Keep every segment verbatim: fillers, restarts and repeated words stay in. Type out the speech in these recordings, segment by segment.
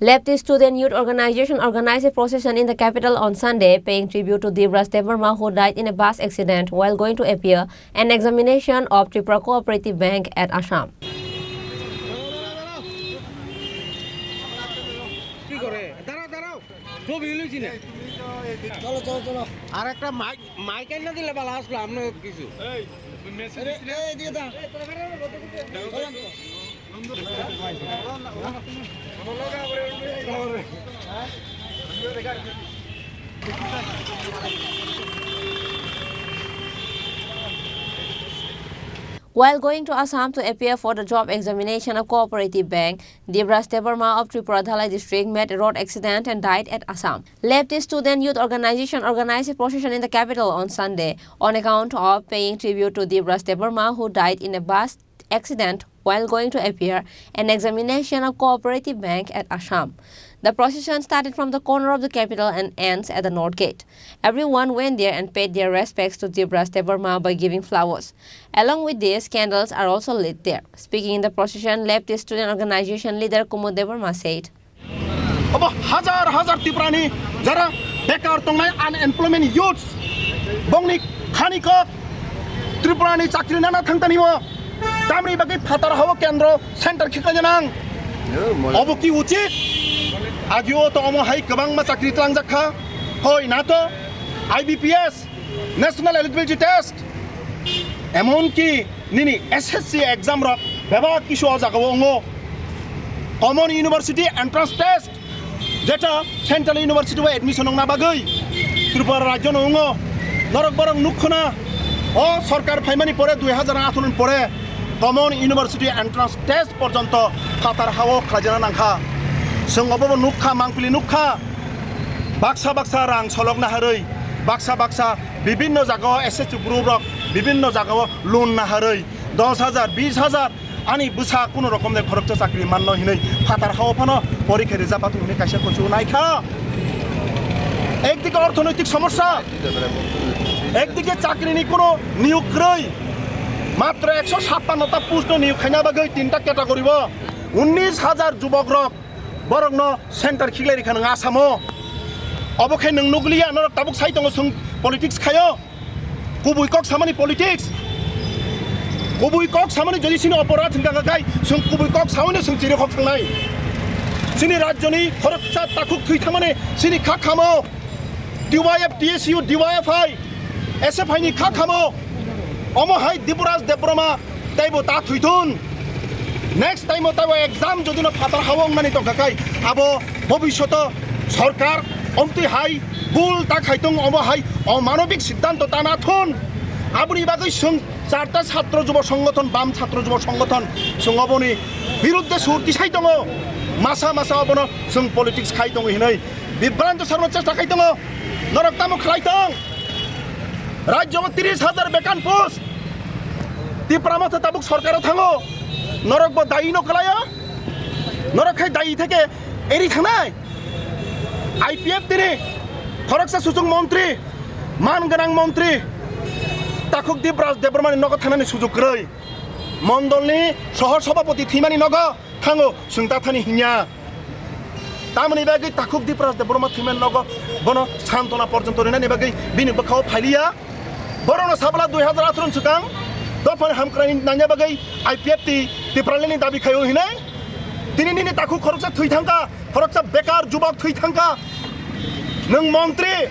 Leftist Student Youth Organization organized a procession in the capital on Sunday, paying tribute to Dibraj Debbarma, who died in a bus accident while going to appear an examination of Tripura Cooperative Bank at Assam. কি করে? দাঁড়াও, দাঁড়াও। ছবি হইলো কি না? চলো, চলো, চলো। আর একটা মাইক, মাইক এনে দিলে ভালো আসলো, আমরা কিছু। এই, মেসেজ এই, দিস না। এই, দিয়ে দাও। While going to Assam to appear for the job examination of Cooperative Bank, Dibraj Debbarma of Tripura Dhalai district met a road accident and died at Assam. Leftist Student Youth Organization organized a procession in the capital on Sunday on account of paying tribute to Dibraj Debbarma, who died in a bus accident while going to appear an examination of Cooperative Bank at Assam. The procession started from the corner of the capital and ends at the North Gate. Everyone went there and paid their respects to Dibraj Debbarma by giving flowers. Along with this, candles are also lit there. Speaking in the procession, Leftist Student Organization leader Kumud Debbarma said, Obo hajar hajar Tripurani jara bekar tongnai, unemployment youths, bongni khani kok Tripurani chakri nana thangtani o, tamni bagwi phatar hao kendro center khiklai nang. Obo ki uchit? Agio to omo hai kwbangma chakri tlangjak kha. Hoi na to, I B P S, National Eligibility Test, emonki nini S S C exam rok bebak kisu o jaga o wngo. Common University Entrance Test, jeta Central University o admission wngna bagwi Tripura rajyo no wngo. Norok borok nukkho na, o sorkar phaimani pore dui hajar atharo ni pore Common University Entrance Test porjonto phatar hao khlaijana nangkha. Chwng obo bo nukkha, mangpili nukkha. Baksa baksa rang solok naharwi, baksa baksa bibinno jagao S S C group rok bibinno jagao loan naharwi dos hajar, bis hajar, ani bwsa kuno rokom de khoroksa chakri manno hinwi phatar hao phano porikha rijak pathung hinwi kaisa kuchuk naikha. Ekdike orthonoitik somosya, ekdike chakrini kuno niyok kwrwi, matro ekso sappanno ta post no niyok khaina bagwi tinta category o unnish hajar jubok rok borokno center khiklai rikha nwng Asamo. Obo khe nwng nukliya, norok tabuk sai tongo, chwng politics khaio. Kubui kok samani politics. Kubui kok samani jodi chini oporad hwnkha kha khai, chwng kubui kok saui no chwng chiri khok thangnai. Chini rajyoni khoroksa takhuk thwi thangmani chini kha khamo. T Y F, T S U, D Y F I, S F I ni kha khamo. Omo hai Dibraj Debbarma teibo ta thwithun. Next time o taibo exam jodi no phatar hao wngnani tongkha khai, abo bobishoto sorkar omtwi hai bul ta khai tong, omo hai omanobik siddhanto ta na thun. Aboni bagwi chwng charta chhatro jubo songothon, bam chhatro jubo songothon chwng oboni birudde sur tisai tongo. Masa masa obono chwng politics khai tongo hinwi bibranto sarno chesta khai tongo. Norok tamo khlai tong? Rajyo o tris hajar bekan post. Tipra Motha tabuk sorkar o thango. Norok bo dayi no kwlaio. Norok khai dayi theke eri thangnai. I P F T ni khoroksa suchung montri, man gwnang montri, takhuk Dibraj Debbarma ni nogo thanani sujug kwrwi. Mondol ni soho sobhapoti thwimani nogo thango, chwng ta thani hinya. Tamoni bagwi takhuk Dibraj Debbarma thwimani nogo bono santona porjonto rinani bagwi bini bwkhao phailiya. Borokno sabla dui hajar atharo ni swkang dophani hamkrai nangya bagwi I P F T Tipraland ni dabi khaio hinwi. Tini nini takhuk khoroksa thwi thangkha, khoroksa bekar jubok thwi thangkha. Nwng montri,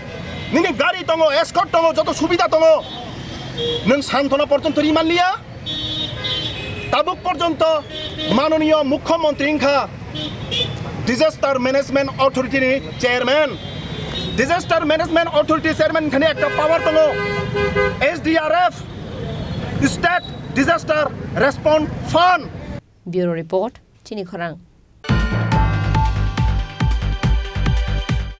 nini gari tongo, escort tongo, joto subida tongo. Nwng santona porjonto ri manliya. Tabuk porjonto manoniyo mukhyamantri wngkha Disaster Management Authority ni chairman. Disaster Management Authority chairman thani ekta power tongo, S D R F, State Disaster Response Fund. Bureau Report, Chini Khorang.